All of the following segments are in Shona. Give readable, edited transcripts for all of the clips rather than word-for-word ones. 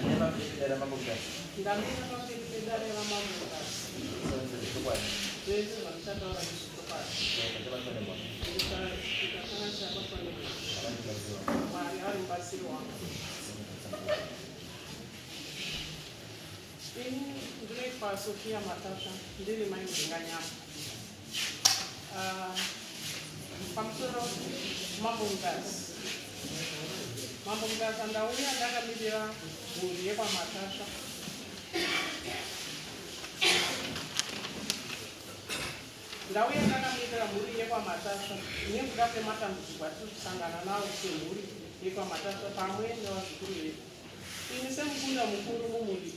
Ndamira pamberi pedare raMambo Mutasa. Ndamira pamberi pedare raMambo Mutasa. Zvose zvechokwadi. Zvese zvandichataura ndezvechokwadi. Ndikabatwa nemhosva. Ndikatanga ndichabatwa nemhosva. Mwari ndibatsiri wangu. Mwari ari mubatsiri wangu. Ini ndinoitwa Sofia Matasva, ndiri mai Mudenganyama. Ah, pamusoro Mambo Mutasa. Mambo Mutasa, ndauya ndakamirira mhuri yekwaMatasva. Ndauya ndakamirira mhuri yekwaMatasva nekuda kwematambudziko atiri kusangana nawo semhuri yekwaMatasva pamwe nevazukuru vedu. Ini semukunda mukuru mumhuri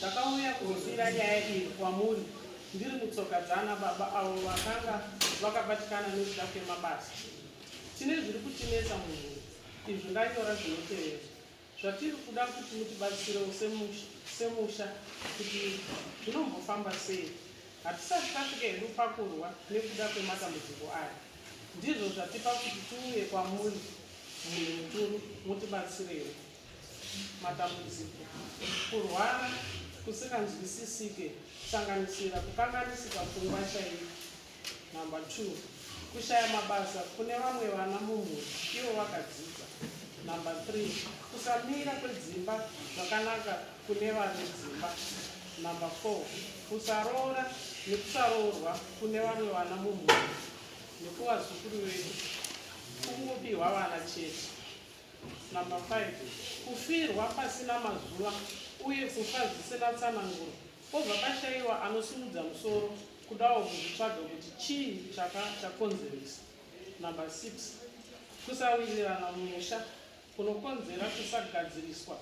ndakauya kuzosiira nyaya iyi kwamuri ndiri mutsoka dzana baba avo vakanga vakabatikana nekuda kwemabasa. Tine zviri kutinetsa mumhuri izvo ndanyora zvinotevera. Zvatiri kuda kuti mutibatsirewo semusha kuti zvinombofamba sei. Hatisati tasvika hedu pakurwa nekuda kwematambudziko aya. Ndizvo zvatipa kuti tiuye kwamuri munhu mukuru mutibatsirewo. Matambudziko, kurwara kusinganzwisisike kusanganisira kukanganisika pfungwa chaiko. Number 2 kushaya mabasa kune vamwe vana mumhuri ivo vakadzidza. Number 3 kusamira kwedzimba zvakanaka kune vane dzimba. Number 4 kusaroora nekusaroorwa kune vamwe vana mumhuri nekuvazukuru vedu kungopihwa vana chete. Number 5 kufirwa pasina mazuva uye kufa zvisina tsananguro Pobva pashaiwa anosimudza musoro kudawo kuzvitsvaga kuti chii chaka chakonzeresa. Number 6. Kusawirirana mumusha kunokonzera kusagadziriswa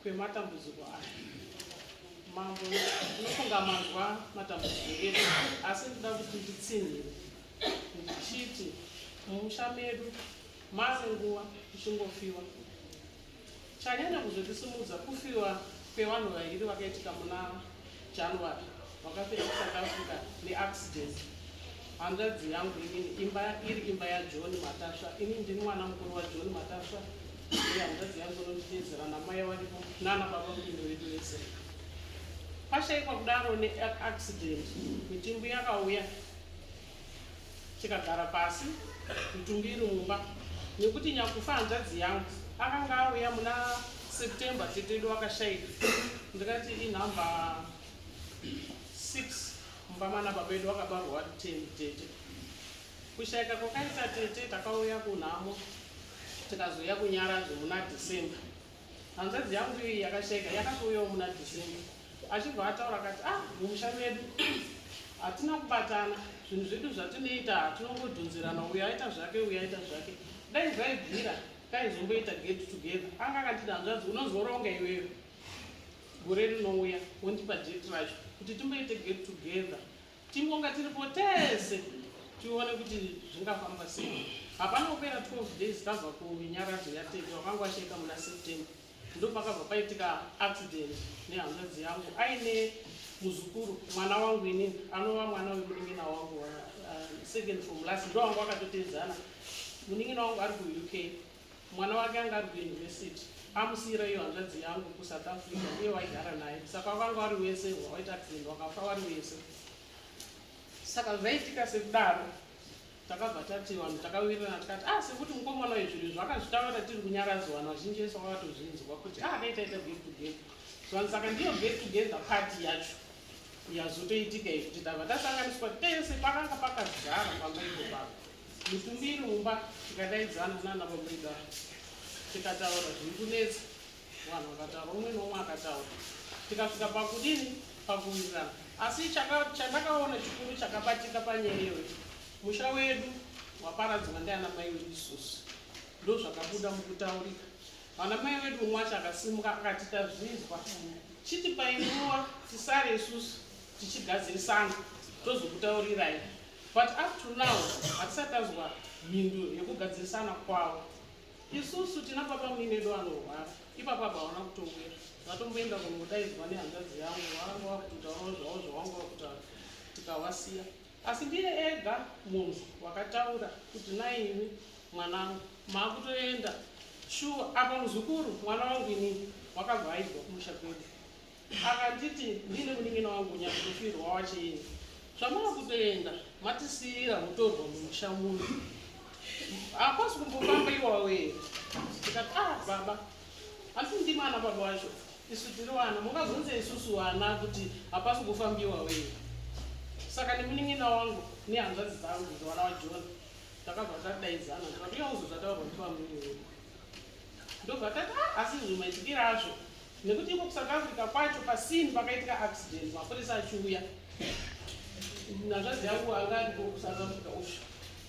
kwematambudziko aya. Mambo, ndinofunga manzwa matambudziko edu asi ndinoda kuti nditsinhire ndichiti mumusha medu mave nguva tichingofiwa. Chanyanya kuzotisimudza kufiwa kwevanhu vairi vakaitika muna January vakafira kuSouth Africa neaccident. Hanzvadzi yangu inini imba iri imba yaJohn Matasva. Ini ndini mwana mukuru waJohn Matasva uye hanzvadzi yangu inonditeedzera namai varipo nana baba mudini vedu vese. Pashaikwa kudaro neaccident mitumbi yakauya Tikagara pasi mitumbi iri mumba nekuti nyakufa hanzvadzi yangu akanga auya muna September tete edu akashaika ndikati inumber 6 mumba mana baba edu akabarwa vari 10 tete kushaika kwakaita tete takauya kunhamo tikazouya kunyaradzo muna December Hanzvadzi yangu iyi yakashaika yakatouyawo muna December achibva ataura akati ah mumusha medu hatina kubatana zvinhu zvedu zvatinoita tinongodhonzerana uyo aita zvake uyo aita zvake dai zvaibvira taizomboita get together anga akanditi hanzvadzi unozoronga iwewe gore rinouya wondipa date racho kuti timboite get together Timbonga tiripo tese tione kuti zvingafamba sei. Hapana kupera 12 days tabva kunyaradzo yatete wakanga washaika muna September ndopakabva paitika accident nehanzvadzi yangu aine muzukuru mwana wangu inini anova mwana wemunin'ina wangu second from last ndo wangu akatotedzana munin'ina wangu ari kuUK Mwana wake anga ari kuuniversity amusiira iyo hanzvadzi yangu kuSouth Africa ndiye waigara naye saka wakanga wari wese waita accident wakafa wari wese saka zvaitika sekudaro takabva tati vanhu takawirirana tikati ah sekuti mukomana uyu zvinhu zvakazvitaura tiri kunyaradzo vanhu vazhinji vese vakatozvinzwa kuti ah akaita ita get together zvanhu saka ndiyo get together party yacho yazotoitika iyi kuti tabva tasanganiswa tese pakanga pakazara pamba ipo papo Mitumbi iri mumba tikadaidzana nana baba tikataura zviri kunetsa vanhu vakataura umwe neumwe akataura tikasvika pakudini pakuwirirana asi chandakaona chikuru chakabatika panyaya iyoyo musha wedu waparadzwa ndiana mai wedu isusu ndozvakabuda mukutaurika vana mai wedu umwe wacho akasimuka akati tazvinzwa chitipai nguva tisare isusu tichigadzirisana tozokutaurirai But up to now hatisati tazwa mhinduro yekugadzirisana kwavo. Isusu tina baba munini edu anorwara ipapo apa hawana kutouya vatomboenda kunodaidzwa nehanzvadzi yangu vanga vakutotaurawo zvavo zvavanga vakutaura tikavasiya asi ndiye ega munhu wakataura kuti naimi mwanangu maakutoenda Shuwa apa muzukuru mwana wangu inini wakabva aibva kumusha kwedu akanditi ndine munin'ina wangu nyakutofirwa wachiini zvamava kutoenda matisiyira mutorwa mumusha muno hapasi kumbofamba iwawo here ndikati ah baba asi ndimi ana baba wacho isu tiri vana mungazonze isusu vana kuti hapasi kufambiwa wee saka nemunin'ina wangu nehanzvadzi dzangu dzivana vaJohn takabva tadaidzana tikati uya uzozvataurwa ndivamunini wedu ndobva tati ah, asi izvo maitikiro azvo nekuti iko kuSouth Africa kwacho pasini pakaitika accident mapurisa achiuya hanzvadzi yangu anga ariko kuSouth Africa usho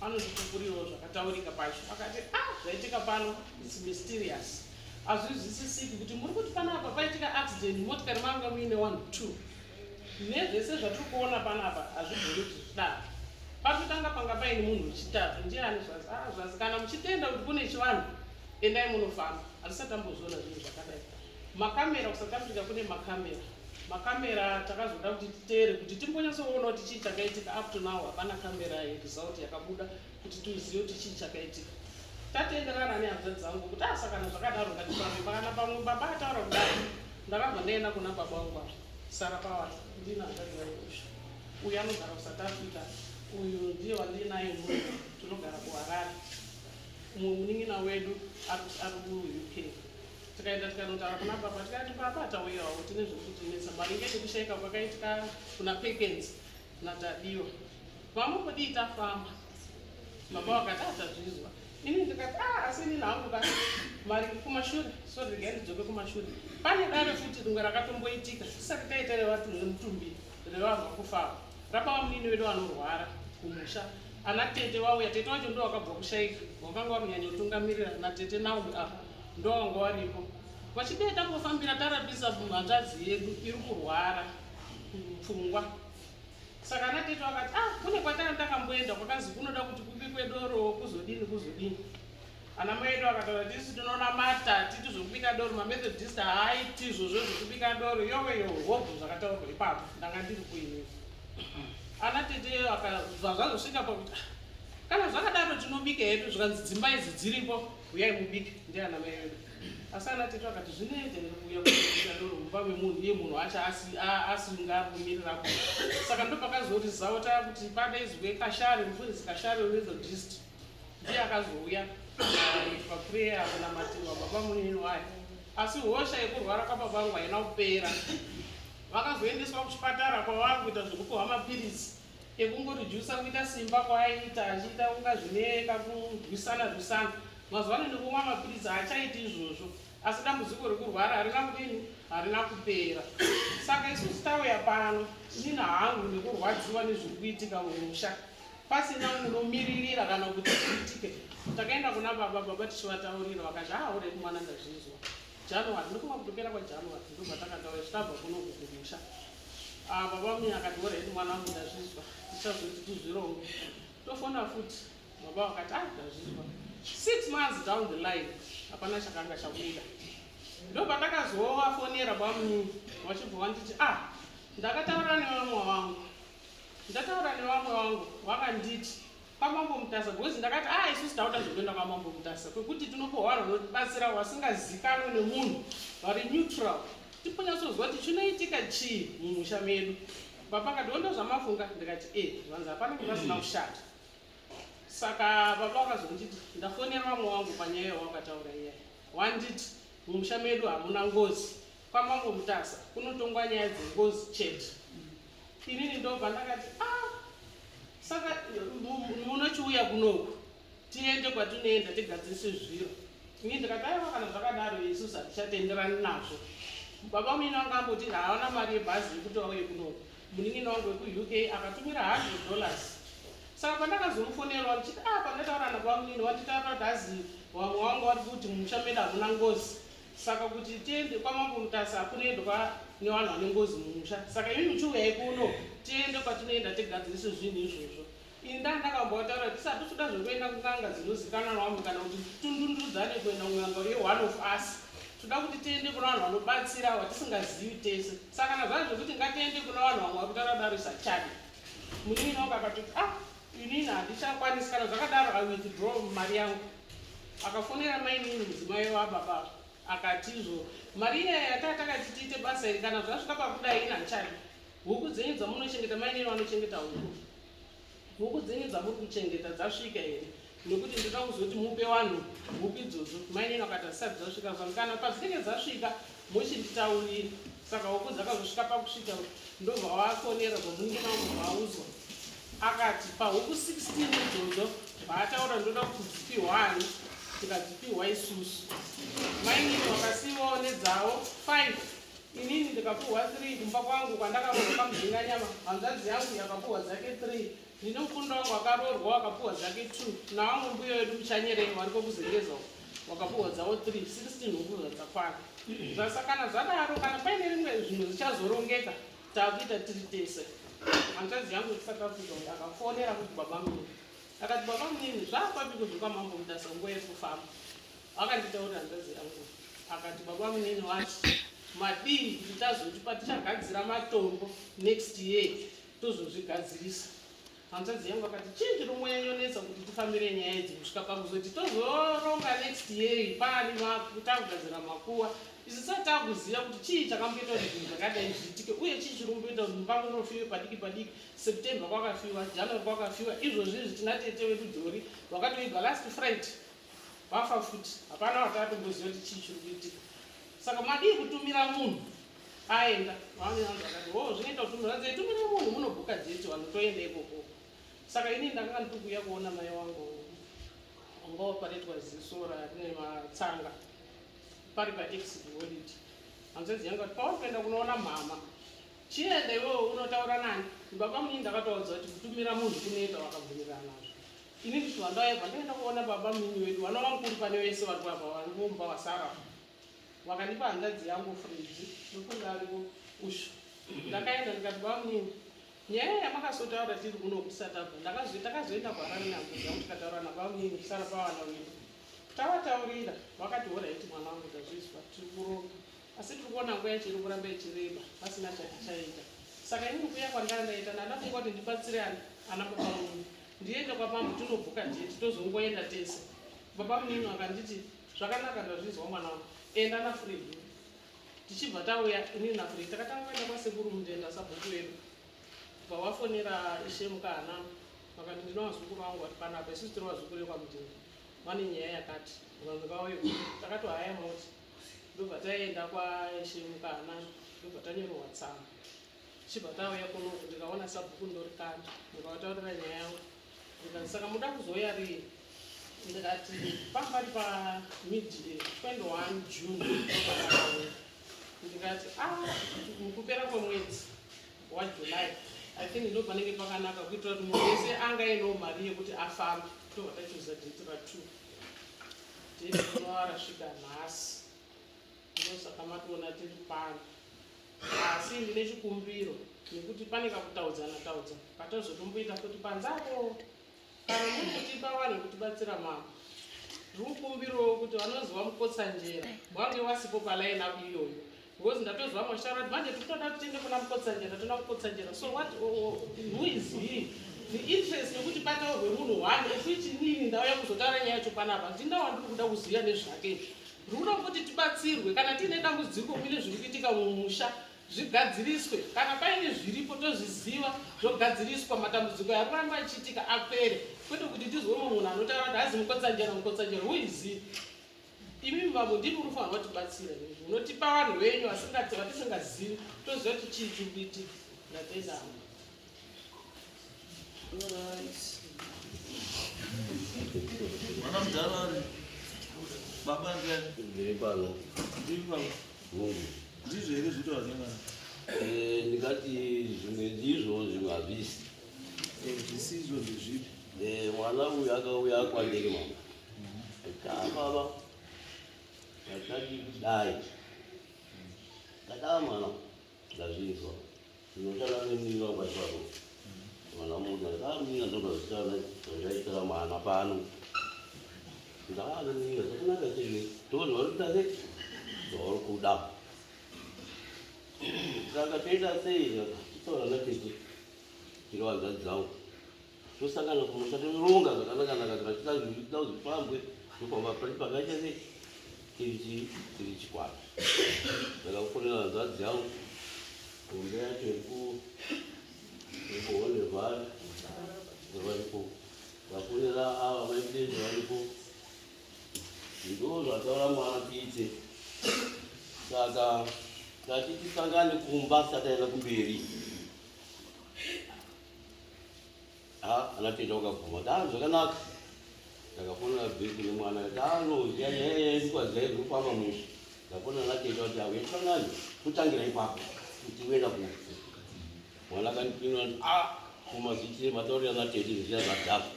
anozvipupurirawo zvakataurika pacho akati ah zvaitika pano its mysterious hazvizwisisiki kuti muri kuti panapa paitika accident motikari manga muine 1 2 nezvese zvatiri kuona panapa hazvibvuri kuti zvidaro patotanga panga paine munhu wechitatu ndiani zvazi ah zvazi kana muchitenda kuti kune chivanhu endai munofamba hatisati tambozviona zvinhu zvakadai makamera kuSouth Africa kune makamera makamera takazoda kuti titeere kuti timbonyatsoona kuti chii chakaitika up to now hapana kamera yeresult yakabuda kuti tizive kuti chii chakaitika tatenderana nehanzvadzi dzangu kuti asa kana zvakadaro ngatifambe kana pamwe baba ataura kudai ndakabva ndaenda kuna baba vangu ava sara pawati ndina hanzvadzi yangu usha uyu anogara kuSouth Africa uyu ndiye wandinaye muno tinogara kuHarare mumwe munin'ina wedu ari kuUK tikaenda tikanotaura kuna baba tikati baba tauyawo tine zviri kutinetsa maringe nekushayika kwakaitika kuna Pekens naTadiwa vamukudii tafamba baba vakati atazvizwa ini ndikati a asi inini hangu ka mari kumashure so regai ndidzoke kumashure pane dare futi rimwe rakatomboitika tisati taita remutumbi revanhu vakufawo rababa munini wedu vanorwara kumusha ana tete vauya tete wacho ndo wakabva kushayika wakanga vari kunyanyotungamirira natete Naomi apa ndo wanga waripo vachidei tambofambira tarapisa hanzvadzi yedu iri kurwara pfungwa saka ana tete vakati ah kune kwatanga takamboenda kwakazi kunoda kuti kubikwe doro kuzodini kuzodini ana mai edu akataura tisi tinonamata titi zvokubika doro maMethodist haaiti izvozvo zvokubika doro yowe yohobho zvakataurwa ipapo ndanga ndiri kuinini ana tete akabva zvazosvika pakuti "Ah, kana zvakadaro tinobika hedu zvikanzi dzimba idzi dziripo uyai mubike ndiana mai vedu asi ana tete vakati zvinoita here kuuya kubika doro mumba memunhu iye munhu acho asingakumirira saka ndopakazorizauta kuti padaizwe Kashare mufundisi Kashare weMethodist ndiye akazouya itwa prayer kunamatirwa baba munini wayo asi hosha yekurwara kwababa vangu haina kupera vakazoendeswa kuchipatara kwavari kuita zvekupiwa mapiritsi ekungoredusa kuita simba kwaaiita achiita kunga zvine kakurwisana rwisana mazuva ano nekumwa mapiritsi haachaiti izvozvo asi dambudziko rekurwara harina kudini harina kupera saka isusu tauya pano inini hangu nekurwadziwa nezviri kuitika mumusha pasina munomiririra kana kuti zviitike takaenda kuna baba baba tichivataurira vakati ah already mwana ndazvizwa January ndokuma kutopera kwaJanuary ndobva takataura titabva kunoku kumusha ah, baba munhu akati already mwana wangu ndazvizwa tichazoti tizvironge tofona futi baba vakati ah ndazvizwa 6 months down the line hapana chakanga chabuda ndobva takazovafonera bamunini vachibva vanditi ah ndakataura nevamwe vangu ndataura nevamwe vangu vakanditi kwamambo Mutasa because ndakati ah isusu tauda zvekuenda kwamambo Mutasa kwekuti tinopiwa vanhu vanotibatsira vasingazikanwe nemunhu vari neutral tiponyatsoziva kuti chinoitika chii mumusha medu baba akati ondo zvamafunga ndikati e zvanzi hapana pasina kushata saka baba vakazonditi ndafonera vamwe vangu panyaya yawakataura iyai wanditi mumusha medu hamuna ngozi kwamambo Mutasa kunotongwa nyaya dzengozi chete inini ndobva ndakati ah saka munochiuya kunoku tiende kwatinoenda tigadzirise zviro ini ndikati aiwa kana zvakadaro isusu hatichatenderani nazvo baba munini wangu amboti haana mari yebhazi yekuti vauye kunoku munin'ina wangu wekuUK akatumira $100 saka pandakazomufonera ndichiti ah pandataura nabamunini wanditaura kuti hazi vamwe vangu vari kuti mumusha medu hamuna ngozi saka kuti tiende kwamambo Mutasa hakunoendwa nevanhu vane ngozi mumusha saka imi muchiuyai kuno tiende kwatinoenda tigadzirise zvinhu izvozvo ini ndaa ndakambotaura kuti tisati toda zvekuenda kun'anga dzinozikanwa nevamwe kana kuti tundundudzane kuenda kun'anga yeone of us toda kuti tiende kuna vanhu vanobatsira vatisingazivi tese saka kana zvaa zvekuti ngatiende kuna vanhu vamwe vari kutaura daro isachadi munin'ina wangu akatoti ah inini handichakwanisi kana zvakadaro i withdraw mari yangu Akafonera mainini mudzimai wababa akati izvo mari iya yataa takati tiite basa iri kana zvasvika pakudai ina handichadi. Huku dzenyu dzamunochengeta mainini vanochengeta huku. Huku dzenyu dzamuri kuchengeta dzasvika here? Nekuti ndoda kuzoti mupe vanhu huku idzodzo. Mainini vakati hadzisati dzasvika zvangu. Kana padzinenge dzasvika mochinditaurira. Saka huku dzakazosvika pakusvika ndobva vafonera zvamunenge vaudzwa. Akati pahuku 16 idzodzo vaataura ndoda kuti dzipiwa ani tikadzipiwa isusu. Mainini vakasiiwawo nedzavo 5 inini ndikapuhwa 3 kumba kwangu kwandakaroorwa paMudinganyama hanzvadzi yangu yakapuhwa dzake 3 ndine mukunda wangu akaroorwa wakapuhwa dzake 2 navamwe mbuya vedu muchanyerei variko kuzengeza uko wakapuhwa dzavo 3 16 huku zvadzakwana zvasa kana zvadaro kana paine rimwe zvinhu zvichazorongeka takuita tiri tese hanzvadzi yangu yekuSouth Africa uyo akafonera kuti baba munini akati baba munini zvakwapiko zvekwamambo Mutasa nguva iri kufamba akanditaurira hanzvadzi yangu akati baba munini wati madii kuti tazoti patichagadzira matombo next year tozozvigadzirisa hanzvadzi yangu akati chii chiri kunyanyonetsa kuti tifambire nyaya idzi kusvika pakuzoti tozoronga next year pani takugadzira makuwa isu tisati takuziva kuti chii chakamboita kuti zvinhu zvakadai zviitike uye chii chiri kumboita kuti mumba munofiwe padiki padiki September kwakafiwa January kwakafiwa izvozvi izvi tina tete wedu Dhori wakatoigwa last Friday vafa futi hapana watatomboziva kuti chii chiri kuitika saka madii kutumira munhu aenda vaanzi akati o zvinoita kutumira vanzi tumira munhu munobhuka date vanhu toenda ikoko saka ini ndakanga ndiri kuuya kuona mai wangu wanga waparetwa ziso rine matsanga pari paexit holiday hanzvadzi yangu ati pauri kuenda kunoona mama chienda iwewe unotaura nani baba munini ndakatoudza kuti kutumira munhu kunoita wakabvumirana nazvo ini ndichibva ndaebva ndaenda kuona baba munini wedu vanova mukuru pane vese vari kuapa vari kumba vasara vakandipa hanzvadzi yangu Fredi ndofunga ariko ushu ndakaenda ndikati baba munini nyaya yamakasotaura tiri kuno kutisati tabva takazoenda kuHarare nehanzvadzi yangu tikataura nababa munini kusara pavana vedu tavataurira vakati alright mwana wangu tazvizwa tiri kuronga asi tiri kuona nguva yacho iri kuramba ichireba pasina chatichaita saka ini kuuya kwandanga ndaita ndandafunga kuti ndibatsire ana baba munini ndiende kwamambo tinobhuka date tozongoenda tese baba munini vakanditi zvakanaka ndazvizwa mwana wangu enda naFredi tichibva tauya inini naFredi takatanga kuenda kwasekuru Mutenda sabhuku wedu bva wafonera ishe Mukana vakati ndino vazukuru vangu vari panapa isusu tiri vazukuru vekwaMutenda vane nyaya yakati vanhu vauye takatohaya mota ndobva taenda kwaishe Mukana ndobva tanyorerwa tsamba tichibva tauya kunoku ndikaona sabhuku ndorikanda ndikavataurira nyaya yangu ndikati saka muda kuzouya rii ndikati pambari pamid 21 June ndopandakauya ndikati a mukupera kwemwedzi waJuly I think ndo panenge pakanaka kuitira kuti munhu wese anga ainawo mari yekuti afambe tobva tachuza date ra2 date rinova rasvika nhasi ndosaka mationa tiri pano asi ndine chikumbiro nekuti pane kakutaudzana taudza katazotomboita futi panzako kana muri kutipa vanhu kutibatsira mama ndiri kukumbirawo kuti vanonzi vaMukotsanjera wange wasipo paline up iyoyo because ndatozwa mashara kuti manje tikutoda kuti tiende kuna Mukotsanjera tona Mukotsanjera so what who is he the interest yekuti pataurwe munhu one of which inini ndauya kuzotaura nyaya yacho panapa ndina wandiri kuda kuziva nezvake izvi ndiri kuda kuti tibatsirwe kana tiine dambudziko muine zviri kuitika mumusha zvigadziriswe kana paine zviripo tozviziva zvogadziriswa matambudziko ari kuramba achiitika apere kwete kuti tizwe mumwe munhu anotaura kuti hazi Mukotsanjera Mukotsanjera who is he imi vamwe ndimi munofanirwa kutibatsira munotipa vanhu venyu vatisingazivi toziva kuti chii chiri kuitika ndatenda. Alright. Mwana mudhara ari baba ndiani? Ndiri pano. Ndiri pano. Mungu. Ndizvo here zvinotaura nemwana? Ndingati zvimwe ndizvo zvimwe hazvisi. Zvisizvo ndezvipi? Mwana uyu akauya kwandiri mama kaa baba ndakati kudai ndakaa mwana ndazvinzwa ndinoshanda nemiri wangu pachiparo mwana munhu ndakamira ndobva zvaitira mwana pano ndakanomira zvakanaka chii tozwa uri kuita sei zvauri kuda saka toita sei titaura natete tiri hanzvadzi dzangu tosangana kumusha toronga zvakanaka-naka tikachita zvida zvifambwe. Tofamba pakaita sei tiri chikwata. Ndakafonera hanzvadzi yangu hombe yacho irikuhonevhari varipo, vafonera ava vaitezve varipo. Ndo zvataura mwana tiite. Saka tati tisangane kumba tisati taenda kumberi. Ana tete wakabvuma da zvakanaka. Ndakafonera bheki nemwana danoziya nyaya yedu kwaziya kufamba mushe. Ndafonera ana tete kuti auye tisangane totangira ipapo kuti uenda kupi. Mwana akandipindura kuti a kumazitire mataurira ana tete zviya zvadhakwa.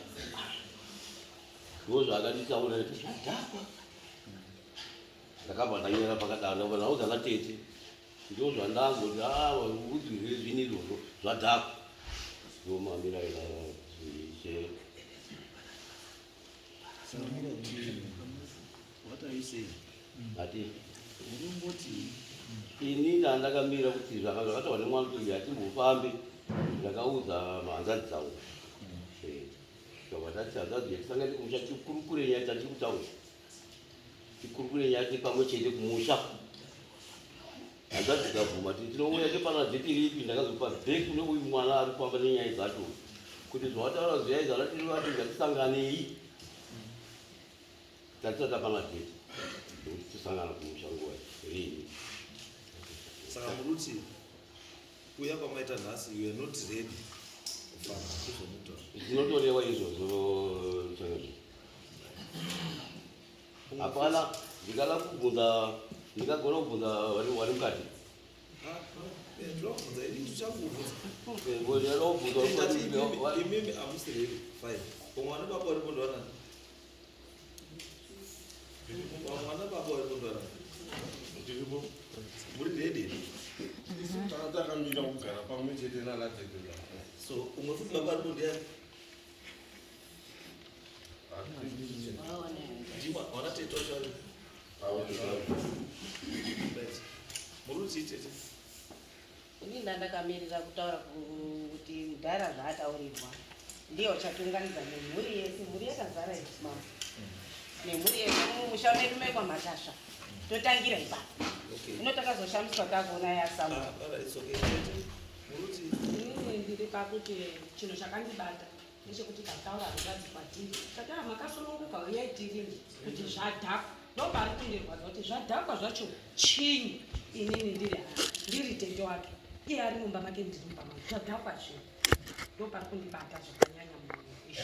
Ndo zvaakanditaurira kuti zvadhakwa. Ndakabva ndanyora pakadaro, ndakabva ndaudza ana tete ndo zvandangoti a udzirwe zvinhu izvozvo zvadhakwa. Ndo mamira ise. What are you saying? Ati Uri ini ndandakamira kuti zvakataurwa nemwana kuti hatimbofambi. Ndakaudza hanzvadzi dzangu, tikabva tati hanzvadzi tisangane kumusha tikurukure nyaya dzatiri kutaura, tikurukure nyaya tiri pamwe chete kumusha. Hanzvadzi dzikabvuma ti tinouya tepana dzetiripi. Ndakazopa bheki kune uyu mwana ari kufamba nenyaya dzacho kuti zvawataura zviya izvi anatiri vati ngatisanganei tatisati tapana date nekuti tisangana kumusha nguva rini. Saka muri kuti kuuya kwamaita nhasi, you are not ready kufamba kuzomutaura? Zvinotorewa izvozvo changazi. Hapana, ndingada kubvunza, ndingagona kubvunza vari mukati. Tinobvunza, ini tichangubvunza. Ndinoda kubvunza. Tati imimi hamusi ready, fine. Umwana baba varipo ndivanani? Mwana baba varipo ndivanani? Ndiripo. Muri ready? Isu tanga takamira kugara pamwe chete nana tete. So umwe futi baba aripo ndiani? Ndimwa wana tete wacho ari? Right, muri kuti tete? Ini ndandakamirira kutaura kuti mudhara zvaataurirwa ndiye uchatiunganidza nemhuri yese. Mhuri yakazara izvi mama, nemhuri yese mumusha medu mekwaMatasva, totangira ipapo. Ino takazoshamiswa takuona yasamu. Ah, alright, it's okay. Tete, muri kuti? Inini ndiri pakuti chinhu chakandibata ndechekuti tataura hanzvadzi kwatiri, tataura makasununguka, uyai tirimi kuti zvadhakwa. Ndopari kundirwadza kuti zvadhakwa zvacho chinyi. Inini ndiri ndiri tete wake, iye ari mumba make, ndiri mumba mangu, zvadhakwa zvinhu. Ndopari kundibata zvakanyanya muishu.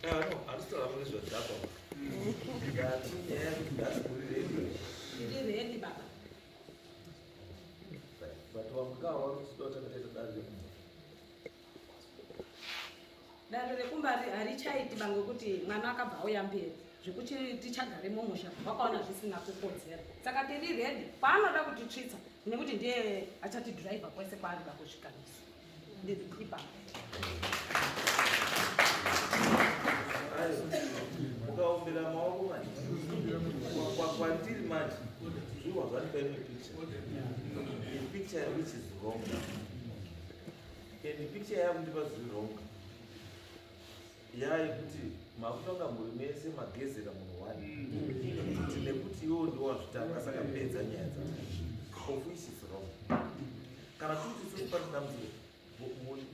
Ah, no, handisi taura mune zvadhakwa. Ndati nyaya yekuti nhasi muri ready? Ndiri ready, baba. But wamukawa vari kuchida kutanga taita dare rekumba. Dare rekumba harichaiti ba, ngekuti mwana akabva auya mberi zvekuti tichagare mumusha vakaona zvisina kukodzera. Saka tiri ready kwaanoda kutitsvitsa nekuti ndiye achatidhiraivha kwese kwaarida kusvika nesu. Ndiri ipapo. Ayo, mukaombera maoko manje kwandiri manje zviwa zvanipa imwe picture, a picture which is wrong now. And picture yakundipa zviri wrong yayekuti makutanga mhuri mese magezera munhu one kuti nekuti iwewo ndiwazvitanga, saka pedza nyaya dzako, of which is wrong. Kana tiri kuti isusu pane dambudziko,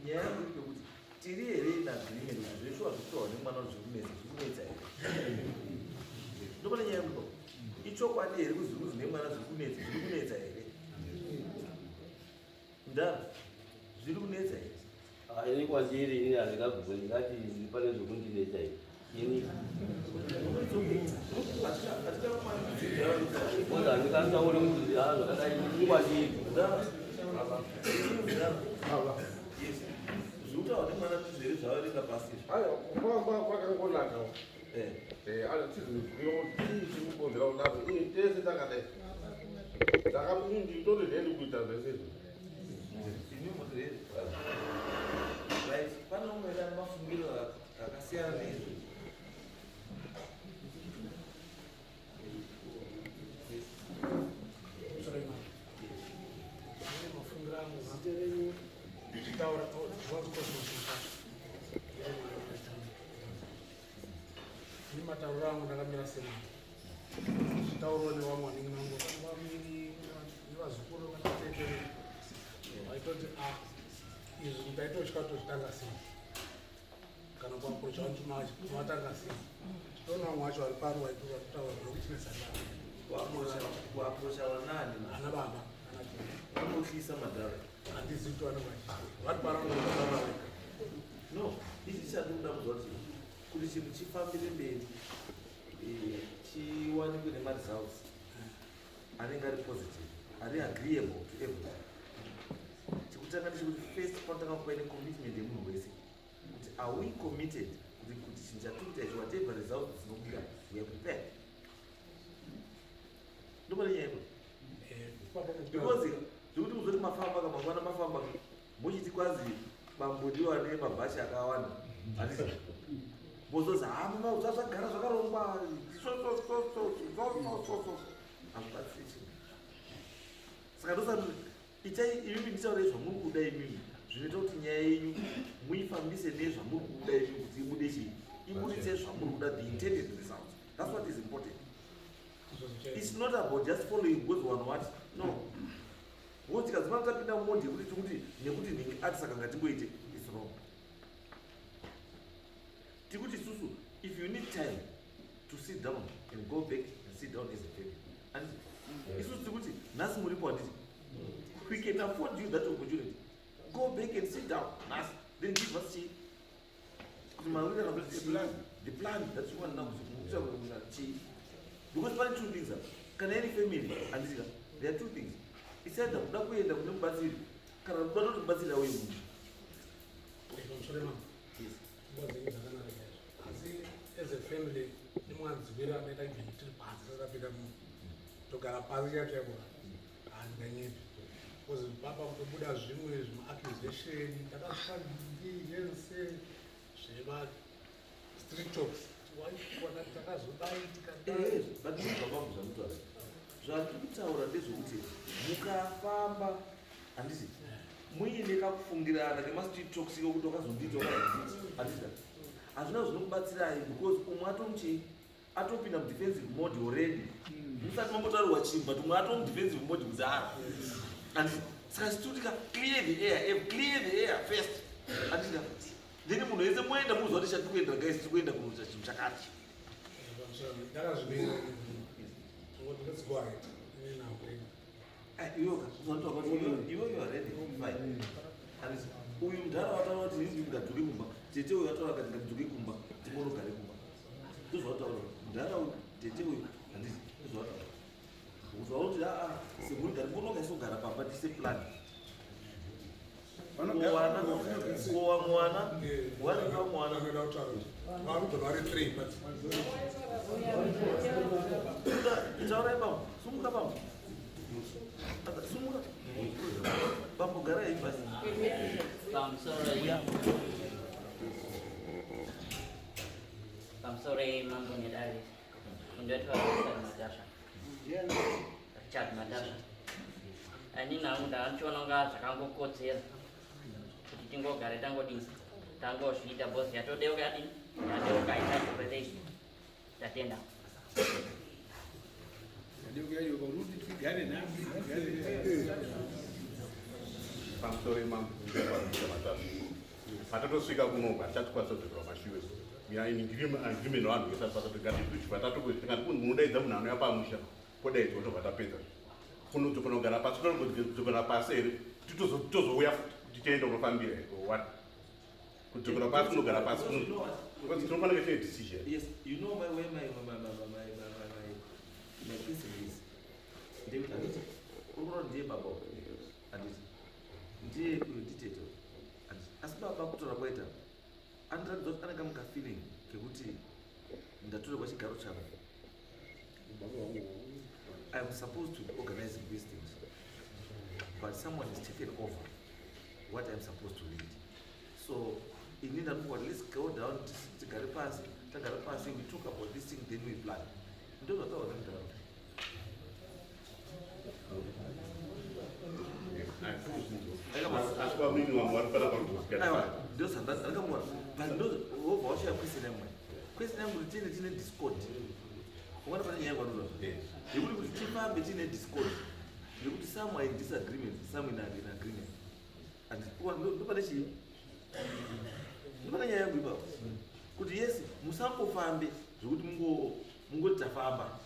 nyaya yangu iri pekuti tiri here in agreement kuti zveshuwa zvekutaurwa nemwana zviri kunetsa, zviri kunetsa here? Ndopane nyaya yangu ipapo. Ichokwadi here kuti zviri kuzi nemwana zviri kunetsa, zviri kunetsa here? Ndaro zviri kunetsa here? Ah, ini kwandiri ini handingabvunze, ndingati pane zvekundinetsa ini. Hatina kumanikidzira. Koza handingasaone kuti ha zvakadai ini kwandiri. Yes, zviri kutaurwa nemwana zvere zvavaverenga pasi izvi? Aiwa, kwakangonaka. Tizoziva kuti chii chiri kukonzera kudaro. Iye tese takadai nditori ready kuita zvese izvi. Imi muri ready, right? Pane umwe ane mafungiro akasiyana neizvo? Yes. Ine mafungiro angu, zita renyu taura zvanzi Cosmos Mukasha. Ini Matauriro angu ndakamira semwana zvitaurwa nevamwe vanenge vangu vamini nevazukuru kana tete vaitoti a izvi ndaitotya kutozvitanga sei kana kuapproacha vantu matanga sei. Toona vamwe vacho vari pano vaitaura zvekutinetsana. Kuapproacha vanani? Ana baba, ana tete. Vanotyisa madhara. Handizivi kuti vanenge vachiita vari pano vanotaura vega. No, ichi chandinoda kuzwa kuti chinhu chifambire mberi, chiwanikwe nemaresults anenge ari positive, ari agreeable to everyone, chekutanga ndechekuti first panotanga kuva necommitment yemunhu wese kuti are we committed kuti chinhu chatiri kuita ichi, whatever results dzinobuda, we are prepared. Ndopane nyaya ipo, because zvekuti muzoti mafamba kamangwana mafamba muchiti kwanzi bambo ndiwo ane mabhachi akawanda, handiti? Mozozi ha zvagara zvakarongwa, so hazvibatsiri chinhu. Saka ndosati itai imimi nditaurei zvamuri kuda imimi, zvinoita kuti nyaya yenyu muifambise nezvamuri kuda imimi, kuti ibude chii, ibuditse zvamuri kuda, the intended results. That's what is important. It's not about just following because one what, no. Because tikadzimana tapinda mumode yekuti tikuti nekuti nhingi ati saka ngatingoite, it's wrong. Tikuti isusu, if you need time to sit down and go back and sit down as a family, handiti? Isusu tikuti nhasi muripo, handiti? We can afford you that opportunity. Go back and sit down nhasi, then give us chii, kuti mawirana kuti chii, the plan that you want now, kuti chii. Because pane two things apa. Kana iri family, handitika, there are two things: it's either kuda kuenda kune mubatsiri kana kuda toti mubatsiri auye munhu. Pamusoro mambo. Yes. Nguva dzenyu dzakanaka chaizvo, asi as a family nemwanzwiro anoita, even tiri panze tisatapinda munhu togara pasi chaiko chaiko, handinganyepi, because papa kutobuda zvimwe zvimaaccusation ndakasvika ndinyense zvema street talks wakati takazodai tikadai. But ndizvabambo zvamutaura, zvandiri kutaura ndezvekuti mukafamba, handiti, muine kakufungirana kemastreet talks iko kuti wakazondiita wakazondiita, handiti, hazvina zvinokubatsirai, because umwe atomuchii atopinda mudefensive mode already musati mambotaurwa chinhu, but umwe atomudefensive mode kuzara, handiti? Saka situtika clear the air, clear the air first, handiti? Then munhu wese moenda muziva kuti chatiri kuendera, guys, tiri kuenda kunoita chinhu chakati. Ndakazvimira ngoti let's go ahead inenambo. Iwe you are ready, fine. Handiti uyu mudhara wataura kuti inini ngadzoke kumba, tete uyu ataura akati ngadzoke kumba, timbonogare kumba, ndozvataura mudhara uyu, tete uyu, handiti? Ndozvataura uzvaura kuti aa semhuri ngatimbonoka isogara pamba tise plan kuwana kuwa mwana wanika mwana. Anoda kutaura kuti vanobva vari three, but Taurai bambo, sumuka bambo, sumuka bambo, garai pasi. Pamusoro mambo nedare, ndinoitwa Richard Matasha, Richard Matasha. Ani nangu ndachiona kunga zvakangokodzera kuti tingogare tangodini tangozviita bhozi yatodeuka yadini yadeuka itachopereisi. Tatenda. Yadeuka yadeuka kuti tigare nhasi tigare. Pamusoro mambo, Matasha. Patatosvika kuno hatichatikwanisa kudzokera mashure. Agreement nevanhu vese pasatogati munodaidza munhu anouya pamusha podaidzwa tobva tapedza. Kunodzokera kugara pasi, kunodzokera pasi here, titozouya futi kuti tiende kunofambira here or what? Kudzokera pasi, kunogara pasi, because tinofanira kuita decision. Yes, you know my where my question is ndekuti, handiti uri kuona kuti ndiye baba uyu, handiti? Ndiye uyu, nditete uyu, handiti? Asi baba kutaura kwaita anoratidza kuti ane kamuka feeling kekuti ndatorerwa chigaro changu. I'm supposed to be organizing these things, but someone has taken over what I'm supposed to lead. So ini ndanofunga kuti let's go down, tigare pasi, tagara pasi, we talk about this thing, then we plan. Ndo zvataura nemudharaunda. Asi kwamini vamwe vari panapa. Aiwa, ndozvandakamona, but wobva wasvika question yamwe. Question yangu kuti tiende tine discord. Ukaona pane nyaya kwanotaura yekuti kuti tifambe tiine discord, nekuti some are in disagreement, some in in agreement. And ndopane chii, ndopane nyaya yangu ipapo, kuti yes, musangofambe zvekuti mungoti tafamba.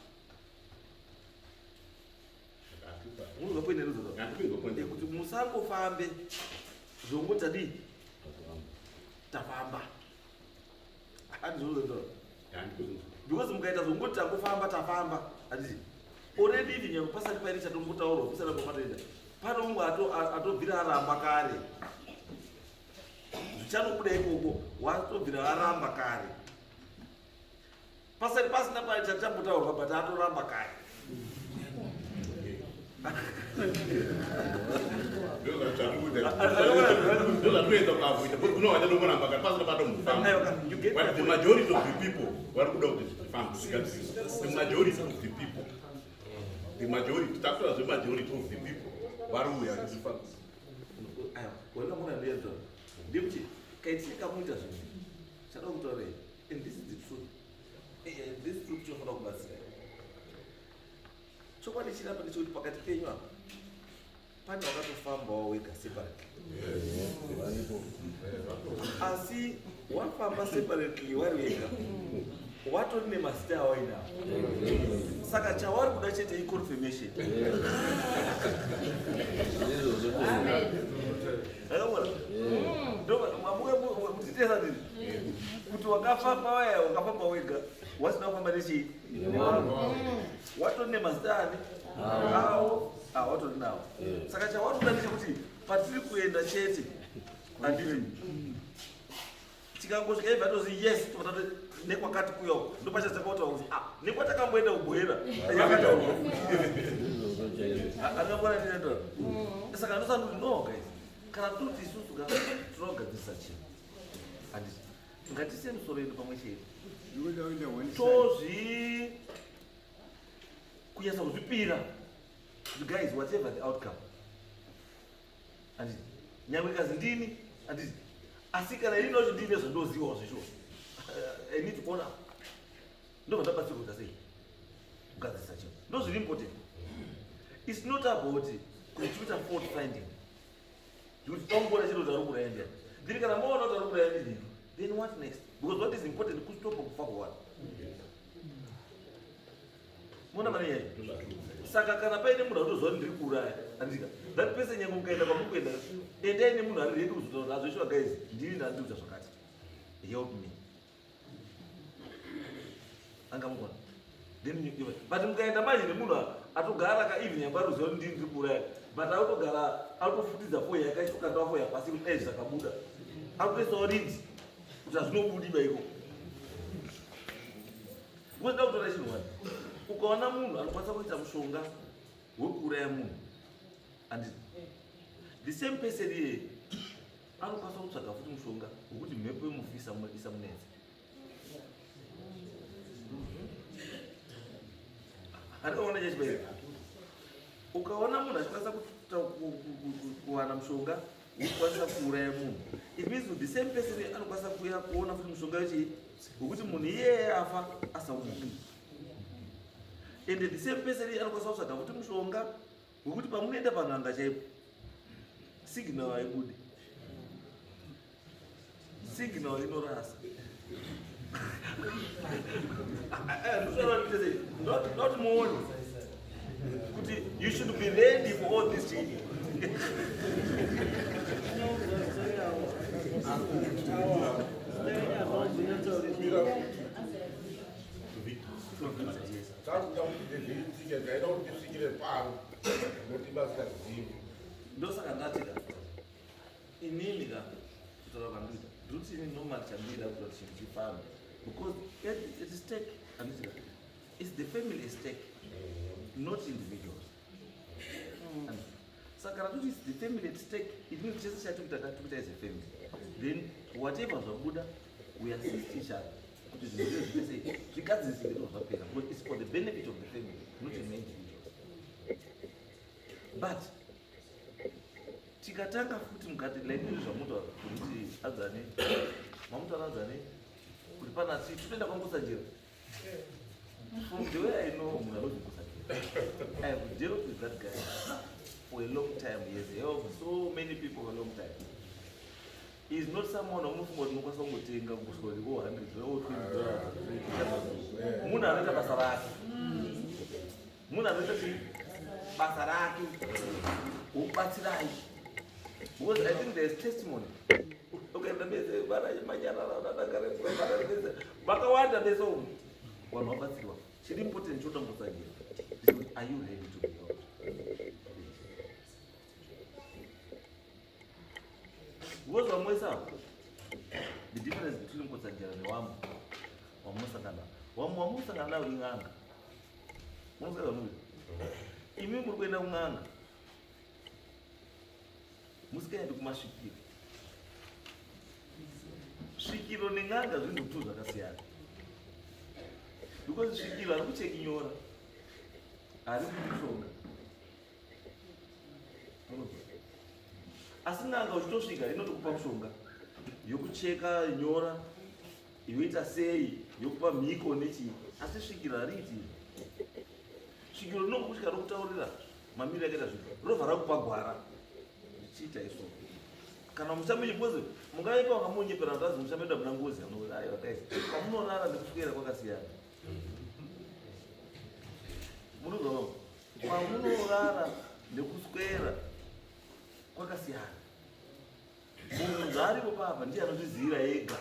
Munobva point Handikuinzwa. Kuti musangofambe zvongoti tadii, tafamba, handizvozvo? Handikuzinzwa. Because mukaita zvongoti tangofamba, tafamba, handiti already even nyange pasati paine chatombotaurwa, kusati kwamatoenda, pane umwe atobvira aramba kare. Zvichanobuda ikoko, watobvira aramba kare, pasati pasina pane chatambotaurwa, but atoramba kare. Ndozvatinoedza kuavoida, because kuno vachatombonamba kare pasina patombofamba. You get But my the point. majority of the people vari kuda kuti zvifambe, zvigadziriswe. The majority of the people, the majority, takutora zvemajority of the people vari uya kuti zvifambe. Aiwa, wena ndiyedza ndekuti kaitire kamuita zvinhu chada kutaura iyi, and this is the truth. This truth chinofanira kubatsira. Chokwadi chirapa ndechekuti pakati penyu apa pane wakatofambawo wega separately, asi wafamba separately wari wega, watori nemazita awainawo. Saka chawari kuda chete iconfirmation. Akaona mutitesa ndini kuti wakafamba waya, wakafamba wega wasina kufamba nechii, watori nemazita ani awo, watori nawo. Saka chawari kuda ndechekuti patiri kuenda chete, handiti tikangosvika ibva tozi yes, tobva nekwakati kuyawo ndopachadzakautaura kuti ah, nekwatakamboenda kuBoera yakataurwa. Angangona ndinetaura. Saka ndosana kuti no guys, kana toti isusu ka tinogadzirisa chinhu, handiti ngatise misoro yedu pamwe chete, tozvi kunyatsa kuzvipira kuti guys, whatever the outcome, handiti nyangwe ikazi ndini, handiti asi kana ini nocho ndine zvandozivawo zvecho, I need to own up, ndobva ndabatsira kuita sei, kugadzirisa chinhu. Ndo zviri important. It's not about kuti tikuita fault finding, ndikuti taungoona chiro kuti ari kuuraya, then kana maona kuti ari kuuraya ndini, then what next? Because what is important kustopa kufa kwavanhu. Muona pane nyaya. Saka kana paine munhu autoziva kuti ndiri kuuraya, andika that person, nyange mukaenda kwamuri kuenda, endai nemunhu ari ready kuzotaura azveshuwa, guys, ndini ndandiri kuita zvakati, help me. Angamukona then but mukaenda manje nemunhu atogara ka, even nyangwe anoziva kuti ndini ndiri kuuraya, but autogara autofutidza foya yakaiswa, foya pasi kuti dai zvakabuda, autoisawo rindi kuti hazvinobudi baiko. Ngoda kutora chinhu wani, ukaona munhu anokwanisa kuita mushonga wekuuraya munhu, and the same person iyeye anokwanisa kutsvaga futi mushonga wekuti mhepo yemufi isamunetse. Handikaona chachibairo. Ukaona munhu achikwanisa kuwana mushonga wekukwanisa kuuraya munhu, it means kuti the same person anokwanisa kuuya kuona futi mushonga wechii, wekuti munhu iyeye afa asamuki. And the same person anokwanisa kutsvaga futi mushonga wekuti pamunoenda pan'anga chaipo, signal haibudi, signal inorasa. Not muone kuti you should be ready for all this chii. Takuda kuti zviitike, taida kuti tisvikire pano notibatsira zivi. Ndosaka ndati ka, inini ka, kutaura kwandikuita, ndikuti ini normally chandinoida kuti chinhu chifambe, because at stake, handiti ka, it's the family at stake, not individuals. Saka kana kuti it's the family at stake, it means chese chatikuita tikuita as a family. Then whatever zvabuda, we assist each other kuti zvinhu zvive zviite sei, zvigadzirisike, ndo zvapera, because it's for the benefit of the family, not in individuals. But tikatanga futi mukati like izvi zvamutaura kuti adzane, mamutaura adzane kuti Pana totoenda kwaMukotsanjera. From the way I know munhu anonzi Mukotsanjera, I have dealt with that guy for a long time. He has helped so many people for a long time. He is not someone wamunofunga kuti unokwanisa kungotenga kusvika kuti o 100 o $20. Munhu anoita basa rake, munhu anoita chii, basa rake, wokubatsirai, because I think there is testimony. Ukaenda mese manyarara, vakawanda mese umu vanhu vabatsirwa. Chiri important choda Mukotsanjera, are you ready to be helped? Because vamwe wese avo, the difference between Mukotsanjera newamwe wamunosangana, wamwe wamunosangana navo in'anga. Munosangana muri imi, muri kuenda kun'anga, musikaendi kumasvikiro. Svikiro nen'anga zvinhu tu zvakasiyana, because svikiro hari kucheki nyora, hari kumushonga, asi n'anga uchitosvika inotokupa mushonga yokucheka nyora, yoita sei, yokupa mhiko nechii. Asi svikiro hariiti izvo. Svikiro rinongosvika rokutaurira mamiriro akaita zvinhu, robva rakupa gwara zvichiita izvo. Kana musha menyu, because mungaipa wakamunyepera kuti azi musha medu hamuna ngozi, anokuti aiwa guys, kwamunorara nekuswera kwakasiyana. Munozwa, kwamunorara nekuswera kwakasiyana. Munhu zvaaripo papa ndiye anozvizivira ega.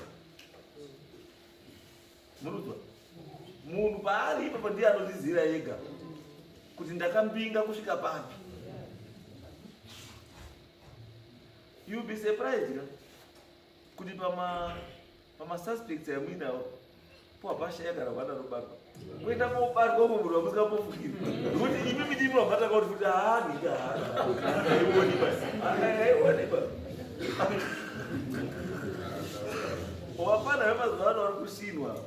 Munozwa, munhu paari ipapa ndiye anozvizivira ega kuti ndakambinga kusvika papi. You be surprised ka kuti pamasuspects amuinawo po hapashaya kana vana robatwa, kuenda kobatwa umwe munhu wamusingambofungiri, nokuti imi midimi wamataka kuti kuti haa, ninga haioniba, haioniba. Wafana vemazuva ano vari kushinwa,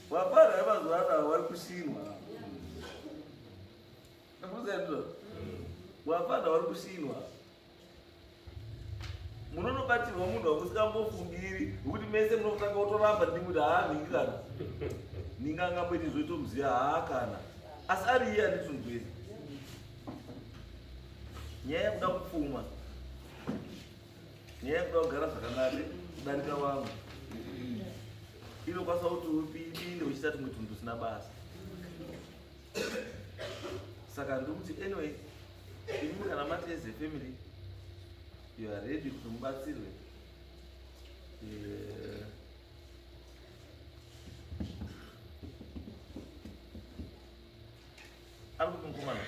wafana vemazuva ano vari kushinwa. Ndikuziva wafana vari kushinwa. Munonobatirwa munhu wamusingambofungiri, nokuti mese munotanga kutoramba ndimuti haa, ningi kana ninga angamboiti zvoitomuziva, haa kana, asi ari iye anditunzwezi. Nyaya yekuda kupfuma, nyaya yekuda kugara zvakanaka kudarika vamwe inokwanisa kuti upinde uchiita tumwe tunhu tusina basa. Saka ndikuti anyway, imi kana mati as a family you are ready kuti mubatsirwe, ari kuti mukomana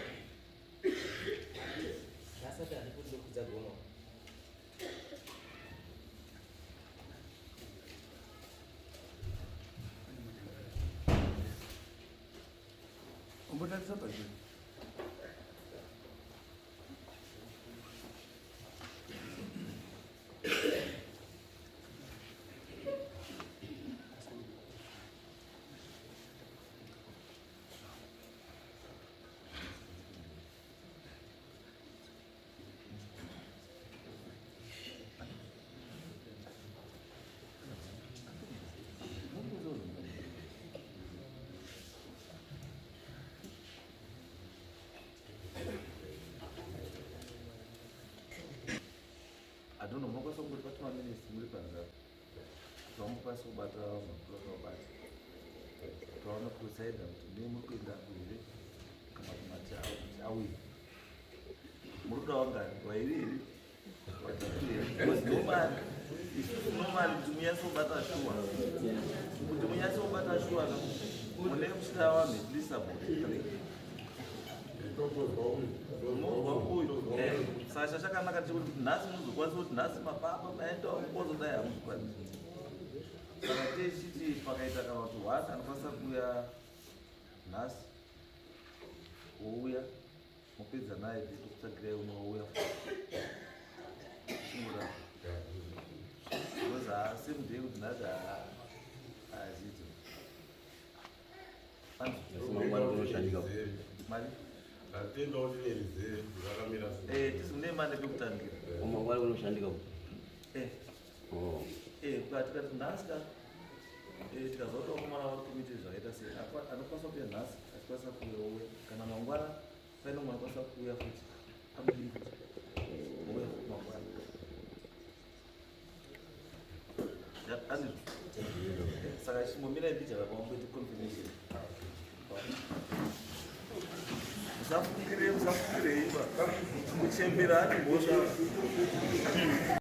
Asati handikudza gomo. Umbotarisa pachii. I don't know, munokwanisa kungoti patuma minutes muri panze kuti vambokwanisa kubata mapurasa, vabata taona kusaida kuti ndee muri kuenda here kana kumati kuti auye. Muri kuda wangani, vairi here, vatatu here? Because normally isusu, normally kuti munyatsobata shuwa, kuti munyatsobata shuwa ka, mune muchida vanhu at least about three. Unozwa uyu. Saka chakanaka chekuti nhasi munozokwanisa kuti nhasi mapapa maenda kozodai, hamuzokwanisi. Saka techiti pakaita kana kuti one anokwanisa kuuya nhasi, wouya mopedza naye, tokutsvagirai umwe wouya chingura, because same day kuti nhasi hazviiti. Mangwana kunoshandika. Mari. Ndatenda kuti nerizere zvakamira sei. Tisi mune mane pekutangira. Mangwana kunoshandika. Eh. Oh. Tikati nhasi ka Eh, tikaziva kuti vakomana vari committed zvakaita sei anokwanisa kuuya nhasi achikwanisa kuuya ouya kana mangwana paine umwe anokwanisa kuuya futi amudii futi ouya futi mangwana. Ya, andizvo saka chimbomirai mbijana pamboite confirmation. Musafungire, musafungirei ba kuchembera ani mhosva.